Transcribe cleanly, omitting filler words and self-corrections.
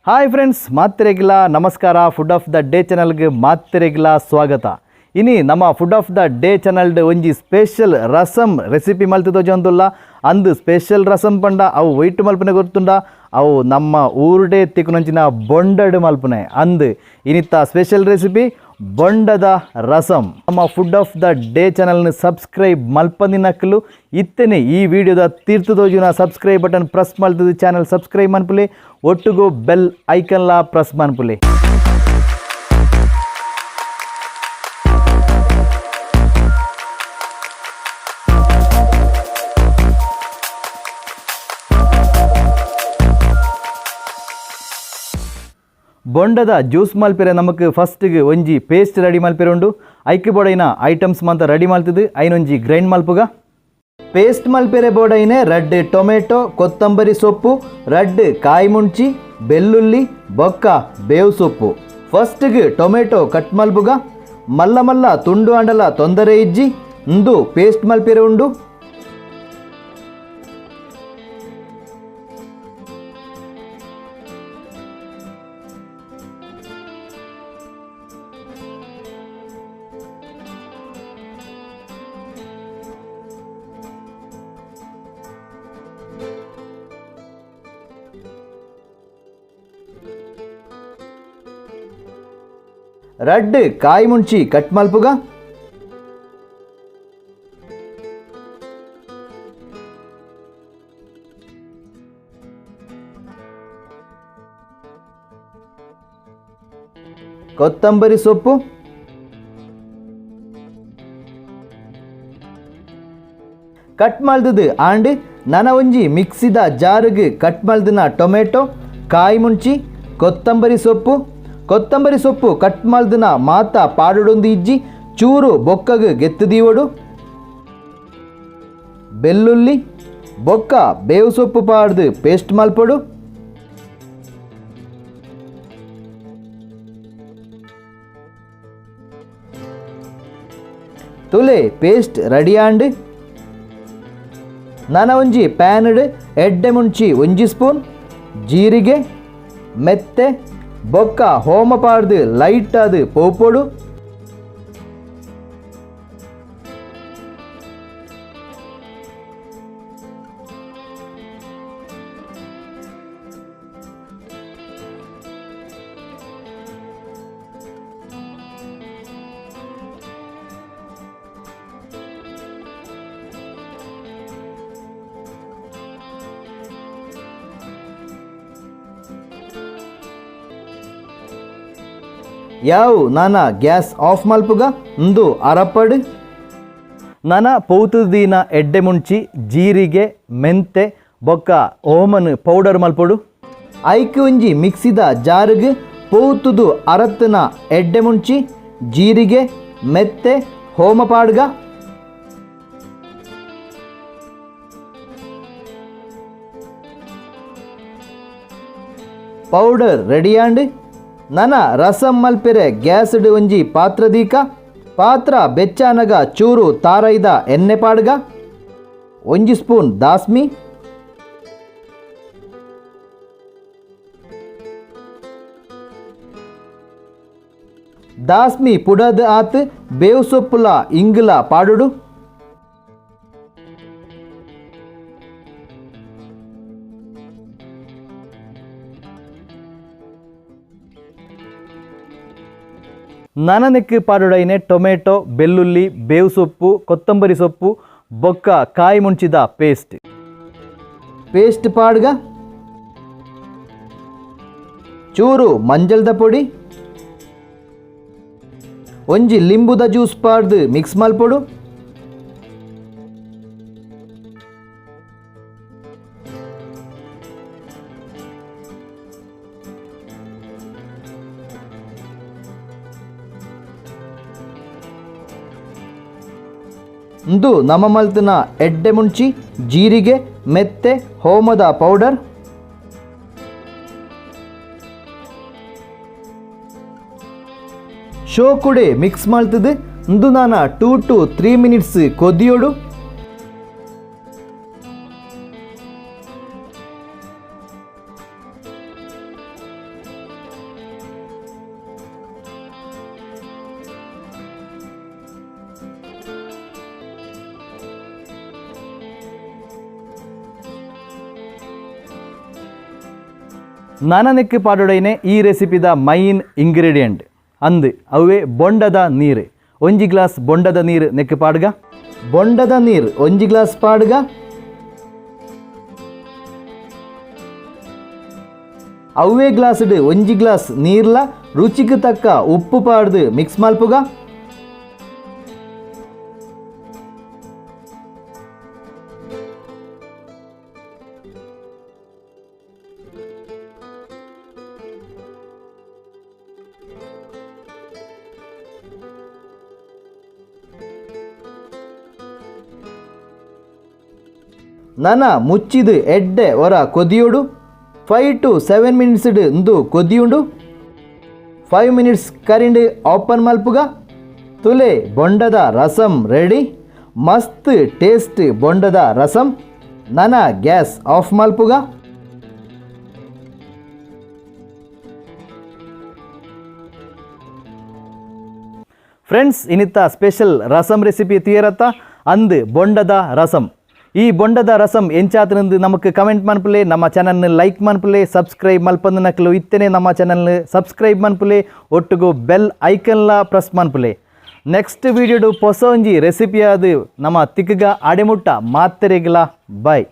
Hi friends, ಮಾತ್ರೆಗಿಲ ನಮಸ್ಕಾರ. Food of the day ಚಾನಲ್ಗೆ ಮಾತ್ರೆಗಿಲ ಸ್ವಾಗತ. ಇನಿ ನಮ್ಮ ಫುಡ್ ಆಫ್ the day ಚಾನಲ್ಡ್ ಒಂಜಿ ಸ್ಪೆಷಲ್ ರಸಮ್ ರೆಸಿಪಿ ಮಲ್ತಿದೋಜೊಂದುಲ್ಲ. ಅಂದು ಸ್ಪೆಷಲ್ ರಸಮ್ ಪಂಡ ಅವು ವೈಟ್ ಮಲ್ಪನೆ ಗೊತ್ತುಂಡ, ಅವು ನಮ್ಮ ಊರುಡೇ ತಿಕ್ಕುನಂಚಿನ ಬೊಂಡಡ್ ಮಲ್ಪನೆ. ಅಂದು ಇನಿತ್ತ ಸ್ಪೆಷಲ್ ರೆಸಿಪಿ ಬೊಂಡದ ರಸಮ್. ನಮ್ಮ ಫುಡ್ ಆಫ್ the day ಚಾನಲ್ನ ಸಬ್ಸ್ಕ್ರೈಬ್ ಮಲ್ಪಂದಿನಕ್ಕಲು ಇತ್ತನೆ ಈ ವಿಡಿಯೋದ ತೀರ್ಥದೋಜುನ ಸಬ್ಸ್ಕ್ರೈಬ್ ಬಟನ್ ಪ್ರೆಸ್ ಮಲ್ತದ ಚಾನಲ್ ಸಬ್ಸ್ಕ್ರೈಬ್ ಮನ್ಪುಲೆ, ಒಟ್ಟುಗು ಬೆಲ್ ಐಕನ್ಲಾ ಪ್ರೆಸ್ ಮನ್ಪುಲೆ. ಬೊಂಡದ ಜ್ಯೂಸ್ ಮಲ್ಪಿರೆ ನಮಕ್ ಫಸ್ಟ್ಗೆ ಒಂಜಿ ಪೇಸ್ಟ್ ರೆಡಿ ಮಲ್ಪಿರೆ ಉಂಡು. ಐಕ್ ಬೋಡೈನ ಐಟಮ್ಸ್ ಮಾತ ರೆಡಿ ಮಲ್ತದು ಐನೊಂಜಿ ಗ್ರೈಂಡ್ ಮಲ್ಪುಗ. ಪೇಸ್ಟ್ ಮಲ್ಪಿರೆ ಬೋಡೈನೆ ರಡ್ಡ್ ಟೊಮೆಟೊ, ಕೊತ್ತಂಬರಿ ಸೊಪ್ಪು, ರಡ್ಡ್ ಕಾಯಿ ಮುಂಚಿ, ಬೆಳ್ಳುಳ್ಳಿ, ಬೊಕ್ಕ ಬೇವು ಸೊಪ್ಪು. ಫಸ್ಟ್ಗೆ ಟೊಮೆಟೊ ಕಟ್ ಮಲ್ಪುಗ. ಮಲ್ಲ ಮಲ್ಲ ತುಂಡು ಅಂಡಲ ತೊಂದರೆ ಇಜ್ಜಿ, ಇಂದು ಪೇಸ್ಟ್ ಮಲ್ಪಿರೆ ಉಂಡು. ರಡ್ಡ್ ಕಾಯಿ ಮುಂಚಿ ಕಟ್ ಮಲ್ಪುಗ. ಕೊತ್ತಂಬರಿ ಸೊಪ್ಪು, ಕಟ್ ಮಲ್ದದು ಆಂಡ್ ನನ ಒಂಜಿ ಮಿಕ್ಸಿದ ಜಾರುಗ್ ಕಟ್ ಮಲ್ದಿನ ಟೊಮೆಟೊ, ಕಾಯಿ ಮುಂಚಿ, ಕೊತ್ತಂಬರಿ ಸೊಪ್ಪು. ಕೊತ್ತಂಬರಿ ಸೊಪ್ಪು ಕಟ್ ಮಲ್ದಿನ ಮಾತ ಪಾಡುಡೊಂದು ಇಜ್ಜಿ, ಚೂರು ಬೊಕ್ಕಗ್ ಗೆತ್ತು ದೀವಡು. ಬೆಳ್ಳುಳ್ಳಿ, ಬೊಕ್ಕ ಬೇವು ಸೊಪ್ಪು ಪಾಡ್ದು ಪೇಸ್ಟ್ ಮಲ್ಪೊಡು. ತುಲೆ ಪೇಸ್ಟ್ ರೆಡಿ ಆಂಡ್. ನನ ಒಂಜಿ ಪ್ಯಾನ್ಡ್ ಎಡ್ಡೆ ಮುಂಚಿ ಒಂಜಿ ಸ್ಪೂನ್, ಜೀರಿಗೆ, ಮೆತ್ತೆ, ಬೊಕ್ಕ ಹೋಮ ಪಾಡ್ದು ಲೈಟ್ ಆದ್ ಪೋಪೊಡು. ಯಾವು ನಾನ ಗ್ಯಾಸ್ ಆಫ್ ಮಲ್ಪುಗ, ಇಂದು ಅರಪಡ್. ನನ ಪೌತುದೀನ ಎಡ್ಡೆ ಮುಂಚಿ, ಜೀರಿಗೆ, ಮೆಂತೆ, ಬೊಕ್ಕ ಓಮನ್ ಪೌಡರ್ ಮಲ್ಪೊಡು. ಐಕ್ ಒಂಜಿ ಮಿಕ್ಸಿದ ಜಾರುಗ್ ಪೌತುದು ಅರತ್ತನ ಎಡ್ಡೆ ಮುಂಚಿ, ಜೀರಿಗೆ, ಮೆತ್ತೆ, ಹೋಮ ಪಾಡ್ಗ. ಪೌಡರ್ ರೆಡಿ ಆಂಡ್. ನನ ರಸಂ ಮಲ್ಪಿರೆ ಗ್ಯಾಸ್ಡ್ ಒಂಜಿ ಪಾತ್ರ ದೀಕ. ಪಾತ್ರ ಬೆಚ್ಚಾನಗ ಚೂರು ತಾರೈದ ಎಣ್ಣೆ ಪಾಡ್ಗ. ಒಂಜಿ ಸ್ಪೂನ್ ದಾಸ್ಮಿ, ದಾಸ್ಮಿ ಪುಡದ್ ಆತ್ ಬೇವು ಸೊಪ್ಪುಲ ಇಂಗುಲ ಪಾಡುಡು. ನನನೆಕ್ಕು ಪಾಡುಡೈನೆ ಟೊಮೆಟೊ, ಬೆಳ್ಳುಳ್ಳಿ, ಬೇವು ಸೊಪ್ಪು, ಕೊತ್ತಂಬರಿ ಸೊಪ್ಪು, ಬೊಕ್ಕ ಕಾಯಿ ಮುಂಚಿದ ಪೇಸ್ಟ್. ಪೇಸ್ಟ್ ಪಾಡ್ಗ. ಚೂರು ಮಂಜಲ್ದ ಪೊಡಿ, ಒಂಜಿ ಲಿಂಬುದ ಜ್ಯೂಸ್ ಪಾಡ್ದು ಮಿಕ್ಸ್ ಮಲ್ಪೊಡು. ಇಂದು ನಮ್ಮ ಮಲ್ತಿನ ಎಡ್ಡೆ ಮುಂಚಿ, ಜೀರಿಗೆ, ಮೆತ್ತೆ, ಹೋಮದ ಪೌಡರ್. ಶೋಕುಡೆ ಮಿಕ್ಸ್ ಮಲ್ತದು ಇಂದು ನಾನ 2 to 3 minutes ಕೊದಿಯೋಡು. ನನನೆಕ್ಕು ಪಾಡೊಡೈನೆ ಈ ರೆಸಿಪಿದ ಮೈನ್ ಇಂಗ್ರೀಡಿಯೆಂಟ್ ಅಂದು ಅವೇ ಬೊಂಡದ ನೀರು. ಒಂಜಿ ಗ್ಲಾಸ್ ಬೊಂಡದ ನೀರು ನೆಕ್ಕು ಪಾಡ್ಗ. ಬೊಂಡದ ನೀರು ಒಂಜಿ ಗ್ಲಾಸ್ ಪಾಡ್ಗ. ಅವೇ ಗ್ಲಾಸ್ಡ್ ಒಂಜಿ ಗ್ಲಾಸ್ ನೀರ್ಲ ರುಚಿಗೆ ತಕ್ಕ ಉಪ್ಪು ಪಾಡ್ದು ಮಿಕ್ಸ್ ಮಲ್ಪುಗ. ನನ ಮುಚ್ಚಿದು ಎಡ್ಡೆ ಒರ ಕೊದಿಯೋಡು 5 to 7 minutes ಇಂದು ಕೊದಿಯುಂಡು. 5 ಮಿನಿಟ್ಸ್ ಕರಿಂಡು ಓಪನ್ ಮಲ್ಪುಗ. ತುಲೆ ಬೊಂಡದ ರಸಂ ರೆಡಿ. ಮಸ್ತ್ ಟೇಸ್ಟ್ ಬೊಂಡದ ರಸಂ. ನನ ಗ್ಯಾಸ್ ಆಫ್ ಮಲ್ಪುಗ. ಫ್ರೆಂಡ್ಸ್, ಇನ್ನಿತ್ತ ಸ್ಪೆಷಲ್ ರಸಂ ರೆಸಿಪಿ ತೀರತ್ತ ಅಂದು ಬೊಂಡದ ರಸಂ. ಈ ಬೊಂಡದ ರಸಂ ಎಂಚಾತನಂದು ನಮಕ್ ಕಮೆಂಟ್ ಮನ್ಪುಲೆ. ನಮ್ಮ ಚಾನಲ್ನ ಲೈಕ್ ಮನ್ಪುಲೆ, ಸಬ್ಸ್ಕ್ರೈಬ್ ಮಲ್ಪಂದು ನಕಲು ಇತ್ತನೆ ನಮ್ಮ ಚಾನಲ್ನ ಸಬ್ಸ್ಕ್ರೈಬ್ ಮನ್ಪುಲೆ, ಒಟ್ಟುಗು ಬೆಲ್ ಐಕನ್ಲ ಪ್ರೆಸ್ ಮನ್ಪುಲೆ. ನೆಕ್ಸ್ಟ್ ವೀಡಿಯೋಡು ಪೊಸ ಒಂಜಿ ರೆಸಿಪಿ ಅದು ನಮ್ಮ ತಿಕ್ಕಗ ಅಡೆಮುಟ್ಟ ಮಾತ್ರೆಗಳ. ಬಾಯ್.